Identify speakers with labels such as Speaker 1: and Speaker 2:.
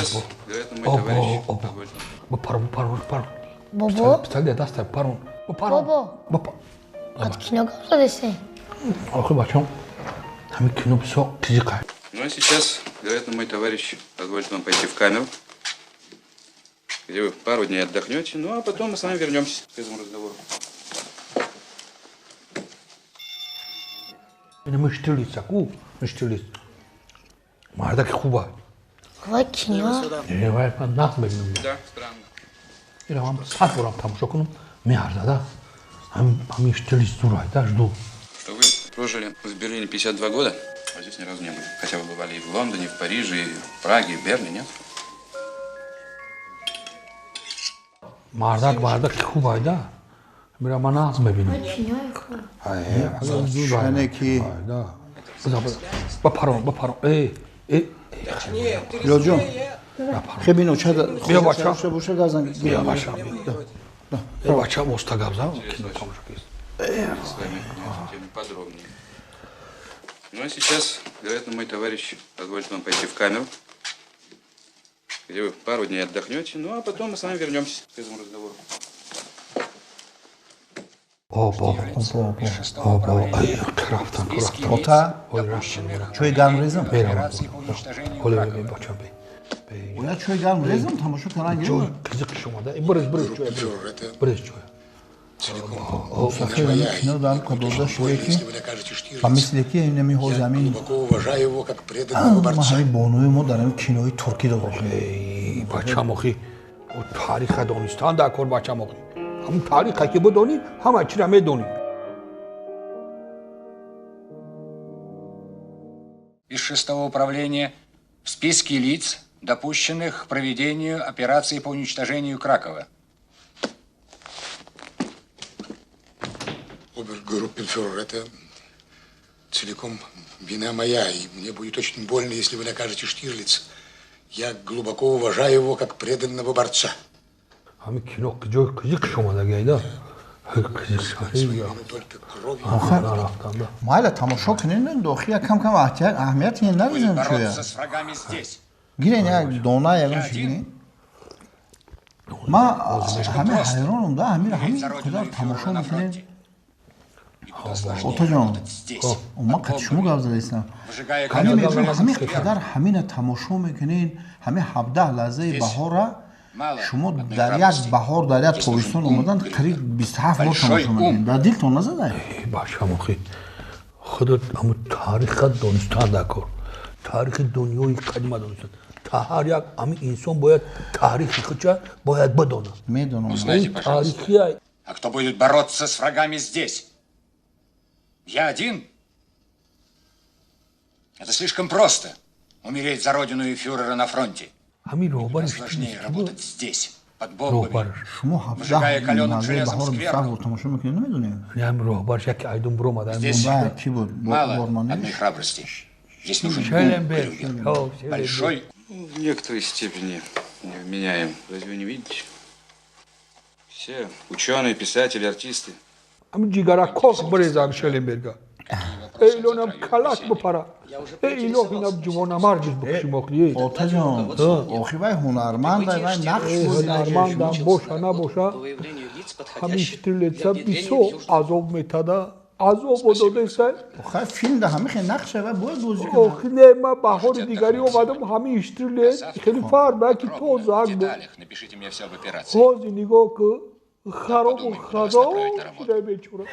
Speaker 1: сейчас, вероятно, мой товарищ позволит вам.
Speaker 2: Бобо?
Speaker 3: Пистолет даста парон.
Speaker 2: Бобо. От кино гап задесен?
Speaker 3: Охи бачам, ҳамин кино бисёр қизиқ.
Speaker 1: Ну а сейчас, вероятно, мой товарищ позволит вам пойти в камеру, где вы пару дней отдохнете, ну а потом мы с вами вернемся к этому разговору.
Speaker 3: Ина Штирлица ку, Штирлиц. Мардаки хуба.
Speaker 2: Вай кино.
Speaker 3: Не, вай ман нағз мебинам.
Speaker 1: Да, странно.
Speaker 3: Ира ман 100 борам тамошо кунам, меарзада. Ҳамин Штирлиц зурай, да, жду.
Speaker 1: Что вы прожили в Берлине 52 года, а здесь ни разу не были. Хотя вы бывали и в Лондоне, и в Париже, и в Праге, и в Берне, нет?
Speaker 3: Мардак, мардаки хубай, да. Мира ман нағз мебинам.
Speaker 2: Вай кинои хуб.
Speaker 4: Чане ки
Speaker 3: Ба парон, ба парон. Эй, эй.
Speaker 4: Лёҷон, хе бино чада
Speaker 3: Биё, бача.
Speaker 4: Боша газан.
Speaker 3: Биё, бача. Э, бача, оста гап зан, кино тамошо кист.
Speaker 1: С вами на эту тему подробнее. Ну а сейчас, вероятно, мой товарищ позволит вам пойти в камеру, где вы пару дней отдохнете, ну а потом мы с вами вернемся к этому разговору.
Speaker 3: Обо, обо, ай, рафтан, рафтан.
Speaker 4: Ота, чой гарм резам?
Speaker 3: Ҳоле бе, бача, бе.
Speaker 4: Оя чой гарм резам, тамошо каран
Speaker 3: Ҷой
Speaker 4: гирам.
Speaker 3: қизиқ шумода. Бирез, бирез чой, бирез. Бирез чой.
Speaker 4: Кино дар кадода шуе ки
Speaker 5: Если вы накажете
Speaker 4: ба
Speaker 5: Штирлица,
Speaker 4: мисли ки инами ҳози
Speaker 5: я
Speaker 4: ҳамин
Speaker 5: глубоко уважаю его как преданного
Speaker 4: ма
Speaker 5: борца.
Speaker 4: ҳамин бонуи мо дар ҳамин кинои туркӣ дод.
Speaker 3: Эй, бачам, охи. О, тариха донистан дар кор, бачам, охи. Ҳамун тариха ки бидонӣ, ҳама чиро медонӣ.
Speaker 6: Из шестого управления в списке лиц, допущенных к проведению операции по уничтожению Кракова.
Speaker 5: Обергруппенфюрер, это целиком вина моя, и мне будет очень больно, если вы накажете Штирлица. Я глубоко уважаю его как преданного борца.
Speaker 3: Ҳамин кино ҷои қизиқ шумодагиайда.
Speaker 5: Свою вину только кровью.
Speaker 3: Рафтан, да.
Speaker 4: Майла тамошо кунен, дохи як кам кам аҳамият ин
Speaker 6: Будет
Speaker 4: нарезем чоя.
Speaker 6: бороться с врагами здесь.
Speaker 4: Гирен як дона ягон
Speaker 6: Я
Speaker 4: чиз
Speaker 6: один.
Speaker 4: гирен. Ма ҳамин ҳайронам да, ҳамин
Speaker 6: Умереть за
Speaker 4: ҳамин
Speaker 6: родину
Speaker 4: қадар
Speaker 6: и
Speaker 4: тамошо
Speaker 6: фюрера на
Speaker 4: мекунем.
Speaker 6: фронте. И куда сложнее
Speaker 4: Отаҷон,
Speaker 6: работать здесь,
Speaker 4: ма
Speaker 6: под
Speaker 4: қати шумо
Speaker 6: бомбами,
Speaker 4: гап задаистам.
Speaker 6: выжигая
Speaker 4: Ҳамин
Speaker 6: каленым
Speaker 4: мегӯям,
Speaker 6: железом
Speaker 4: ҳамин
Speaker 6: сквер.
Speaker 4: қадар ҳамина тамошо мекунен, ҳамин 17 лаҳзаи
Speaker 6: Здесь
Speaker 4: баҳора
Speaker 6: мало
Speaker 4: шумо
Speaker 6: одной
Speaker 4: дар як
Speaker 6: храбрости.
Speaker 4: баҳор, дар як
Speaker 6: Здесь
Speaker 4: тобистон
Speaker 6: нужен ум,
Speaker 4: омадан
Speaker 6: Грюнер.
Speaker 4: қариб 27 бор
Speaker 6: Большой
Speaker 4: тамошо мекунем.
Speaker 6: ум.
Speaker 4: Дар дилтон назадай?
Speaker 3: Бачам, охи. Худо ҳамун тариха донистан дар кор. Тарихи дунёи қадима донистан. Та ҳар як ҳамин инсон бояд тарихи худша бояд бидонад.
Speaker 4: Медонам.
Speaker 6: Узнайте, пожалуйста.
Speaker 3: Тарихи
Speaker 6: А кто будет бороться с врагами здесь? Я один? Это слишком просто. Умереть за родину и фюрера на фронте.
Speaker 3: Ҳамин роҳбари
Speaker 6: Сложнее
Speaker 3: Штирлиц ки буд?
Speaker 6: работать здесь, под бомбами.
Speaker 3: Роҳбараш.
Speaker 4: Шумо
Speaker 6: Выжигая
Speaker 4: 17
Speaker 6: каленым
Speaker 4: лаҳзаи
Speaker 6: железом
Speaker 4: баҳора
Speaker 6: скверну.
Speaker 4: 27 бор тамошо мекунем, намедонем.
Speaker 3: Ҳамин роҳбараш яке айдун биромад.
Speaker 6: Здесь
Speaker 4: Ба ки буд?
Speaker 6: мало
Speaker 4: Борманиш?
Speaker 6: одной храбрости. Здесь нужен ум,
Speaker 3: Шелленберг.
Speaker 6: Крюгер.
Speaker 3: О, Шелленберг.
Speaker 6: Большой
Speaker 1: Ну, в некоторой степени невменяем. Разве вы не видите? Все ученые, писатели, артисты.
Speaker 3: Ҳамин ҷигаракок бирезам Шелленберга. Эй, илонам калак бипара. Эй, илоҳ, инам ҷувонамарҷиз бикушим, охи.
Speaker 4: Отаҷон, охи вай ҳунарманд, вай нақш
Speaker 3: Эй,
Speaker 4: буд.
Speaker 3: ҳунармандам боша, набоша,
Speaker 7: По выявлению лиц,
Speaker 3: ҳамин
Speaker 7: подходящих
Speaker 3: Штирлица
Speaker 7: для внедрения
Speaker 3: бисёр
Speaker 7: в Южную
Speaker 3: азоб метада. Азоб додеса.
Speaker 4: Охай филм да ҳамин хел нақша вай бояд бозӣ кунад.
Speaker 3: Охи, не, ман баҳори дигарӣ омадам, ҳамин Штирлиц хеле фарқ ба ки
Speaker 6: подробно,
Speaker 3: тозаак
Speaker 6: в
Speaker 3: буд.
Speaker 6: деталях напишите мне все об операции.
Speaker 3: Ҳози нигоҳ ку, харобу
Speaker 6: Подумаем, куда вас
Speaker 3: хазон
Speaker 6: направить на работу.
Speaker 3: шуда бечора.